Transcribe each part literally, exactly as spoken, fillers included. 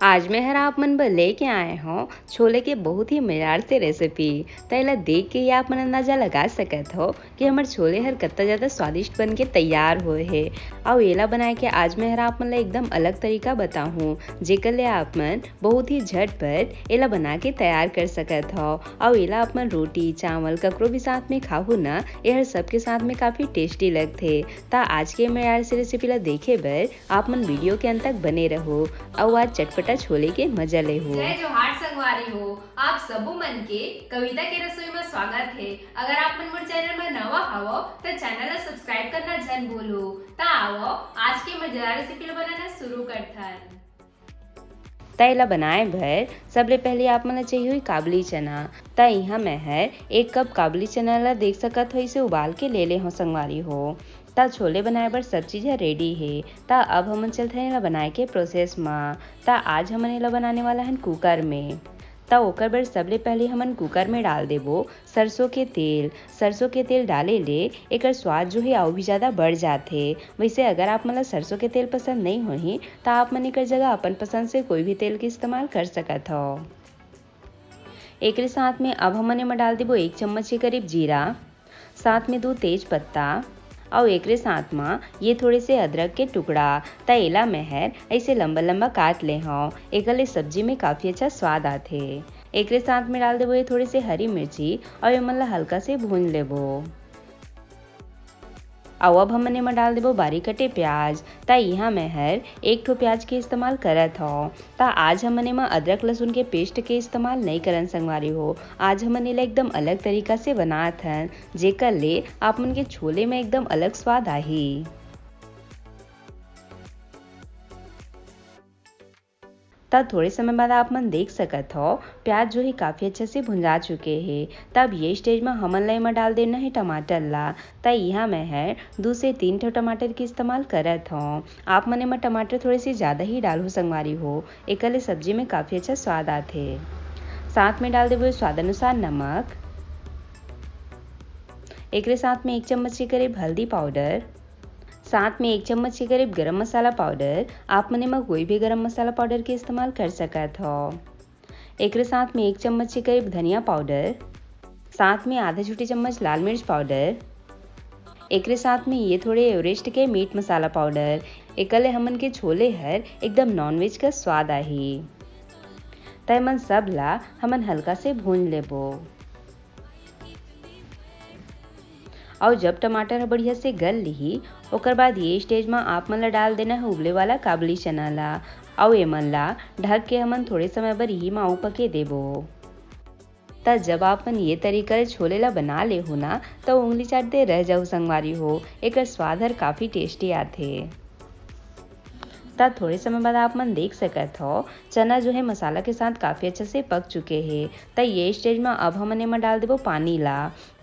आज मैं हर आप मन बर लेके आए हौं छोले के बहुत ही मजेदार से रेसिपी। त एला देख के ही आप मन अंदाजा लगा सकत हो कि हमर छोले हर कत्ता ज्यादा स्वादिष्ट बन के तैयार होए हे। अउ एला बनाए के आज मैं हर आप मन ला एकदम अलग तरीका बताहूँ, जेकर ले आप मन बहुत ही झटपट एला बना के तैयार कर सकत हो। अउ एला आप मन रोटी, चावल, ककरो भी साथ में खाहू ना, ये हर सबके साथ में काफी टेस्टी लगथे। त आज के मजेदार से रेसिपी ला देखे बर आप मन वीडियो के अंत तक बने रहो। अउ आज चटपटा छोले के मजा लेहू। जय जोहार संगवारी हो, आप सबो मन के कविता के रसोई में स्वागत हे। अगर आप मन मोर चैनल में नवा हवो, त चैनल ला सब्सक्राइब करना झन भूलो। त आवो, आज के मजेदार रेसिपी ला बनाना शुरू करथन। त एला बनाए बर सबले पहले आप मन ला चाहिए होही काबुली चना। त इहाँ मैं हर एक कप काबुली चना ला देख सकत हो, इसे उबाल के ले ले हौं संगवारी हो। त छोले बनाए बर सब चीज ह रेडी हे। त अब हमन चलथन एला बनाए के प्रोसेस म। त आज हमन एला बनाने वाला हन कुकर में। त ओकर बर सबले पहले हमन कुकर में डाल देबो सरसों के तेल। सरसों के तेल डाले ले एकर स्वाद जो हे अउ भी ज्यादा बढ़ जाथे। वैसे अगर आप मन ला सरसों के तेल पसंद नहीं होही त आप मन एकर जगह अपन पसंद से कोई भी तेल के इस्तेमाल कर सकत हो। एकरे साथ में अब हमन एमा डाल देबो एक चम्मच के करीब जीरा, साथ में दू तेज पत्ता, अउ एकरे साथ म ये थोड़े से अदरक के टुकड़ा। त एला मैं हर ऐसे लंबा लंबा काट ले हौं, एकर ले सब्जी में काफी अच्छा स्वाद आथे। एकरे साथ में डाल देबो ये थोड़े से हरी मिर्ची अउ एमन ला हल्का से भून लेबो। अउ अब हमन एमा डाल देबो बारीक कटे प्याज। त इहाँ मैं हर एक ठो प्याज के इस्तेमाल करत हौं। त आज हमन एमा अदरक लहसुन के पेस्ट के इस्तेमाल नइ करन संगवारी हो। आज हमन एला एकदम अलग तरीका से बनात हन, जेकर ले आप मन के छोले में एकदम अलग स्वाद आही। त थोड़े समय बाद आप मन देख सकत हो, प्याज जो है काफी अच्छा से भुंजा चुके हे। तब ये स्टेज म हमन ला एमा डाल देना है टमाटर ला। त इहाँ मैं है दू से तीन ठो टमाटर के इस्तेमाल करत हौं। आप मन एमा टमाटर थोड़े से ज्यादा ही डालहु संगवारी हो, एकर ले सब्जी में काफी अच्छा स्वाद आथे। साथ में डाल देबो स्वाद अनुसार नमक, एकरे साथ में एक चम्मच के करीब हल्दी पाउडर, साथ में एक चम्मच के करीब गरम मसाला पाउडर। आप मन एमा कोई भी गरम मसाला पाउडर के इस्तेमाल कर सकत हो। एकरे साथ में एक चम्मच के करीब धनिया पाउडर, साथ में आधा छोटी चम्मच लाल मिर्च पाउडर, एकरे साथ में ये थोड़े एवरेस्ट के मीट मसाला पाउडर। एकर ले हमन के छोले हर एकदम नॉनवेज का स्वाद आही। त एमन सब ला हमन हल्का से भून लेबो। अउ जब टमाटर ह बढ़िया से गल लिही, ओकर बाद ये स्टेज म आप मन ला डाल देना है उबले वाला काबुली चना ला, अउ एमन ला ढक के हमन थोड़े समय बर इही म अउ पके देबो। त जब आप मन ये तरीका ले छोले ला बना लेहू ना, त उंगली चाटते रह जाहू संगवारी हो, एकर स्वाद हर काफी टेस्टी आथे। त थोड़े समय बाद आप मन देख सकत हो, चना जो है मसाला के साथ काफी अच्छा से पक चुके हे। त ये स्टेज म अब हमन एमा डाल देबो पानी ला।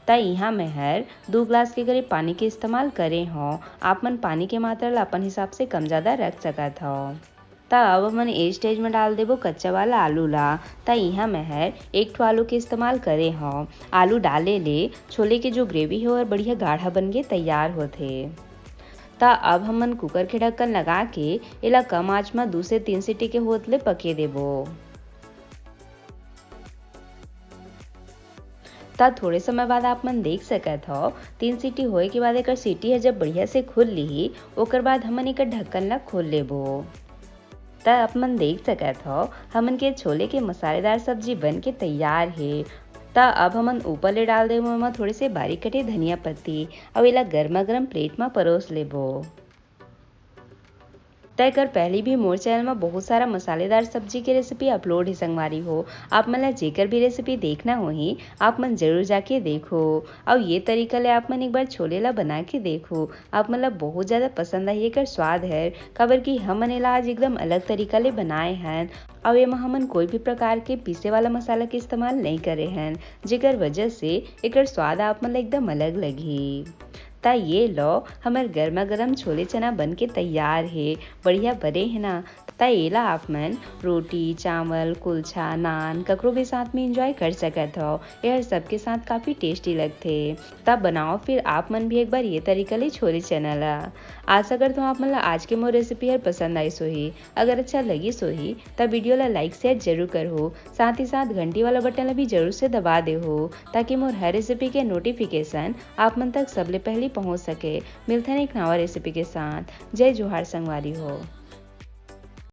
त इहाँ मैं हर दू ग्लास के करीब पानी के इस्तेमाल करे हौं। आप मन पानी के मात्रा ला अपन हिसाब से कम ज्यादा रख सकत हो। त अब हमन ए स्टेज म डाल देबो कच्चा वाला आलू ला। त इहाँ मैं हर एक ठो आलू के इस्तेमाल करे हौं। आलू डाले ले छोले के जो ग्रेवी हे, ओहर बढ़िया गाढ़ा बन के तैयार होथे। त अब हमन कुकर के ढक्कन लगा के एला कम आंच म दू से तीन सीटी के होत ले पके देबो। त थोड़े समय बाद आप मन देख सकत हो, तीन सीटी होए के बाद एकर सीटी ह जब बढ़िया से खुल लिही, ओकर बाद हमन एकर ढक्कन ला खोल लेबो। त आप मन देख सकत हो, हमन के छोले के मसालेदार सब्जी बन के तैयार हे। त अब हमन ऊपर ले डाल देबो एमा थोड़े से बारीक कटे धनिया पत्ती, अउ एला गर्मा गर्म प्लेट म परोस लेबो। त एकर पहली भी मोर चैनल म बहुत सारा मसालेदार सब्जी के रेसिपी अपलोड हे संगवारी हो। आप मन ला जेकर भी रेसिपी देखना होही, आप मन जरूर जाके देखो। अउ ये तरीका ले आप मन एक बार छोले ला बना के देखो, आप मन ला बहुत ज्यादा पसंद आही एकर स्वाद हर, काबर कि हमन एला आज एकदम अलग तरीका ले बनाए हन। अउ एमा हमन कोई भी प्रकार के पीसे वाला मसाला के इस्तेमाल नइ करे हन, जेकर वजह से एकर स्वाद आप मन ला एकदम अलग लगही। त ये लो, हमर गर्मा गर्म छोले चना बन के तैयार हे। बढ़िया बने हे ना? त एला आप मन रोटी, चावल, कुलछा, नान, ककरो भी साथ में enjoy कर सकत हव। ये हर सबके साथ काफ़ी tasty लगथे। त बनाओ फिर आप मन भी एक बार ये तरीका ले छोले चना ला। आशा करत हव आप मन ला आज के मोर recipe हर पसंद आइस होही। अगर अच्छा लगिस होही, त video ला like, share जरूर करहू। साथ ही साथ घंटी वाला button ला भी जरूर से दबा देहू, ताकि मोर हर recipe के notification आप मन तक सबले पहली पहुंच सके। मिलथन एक नवा recipe के साथ। जय जोहार संगवारी हो।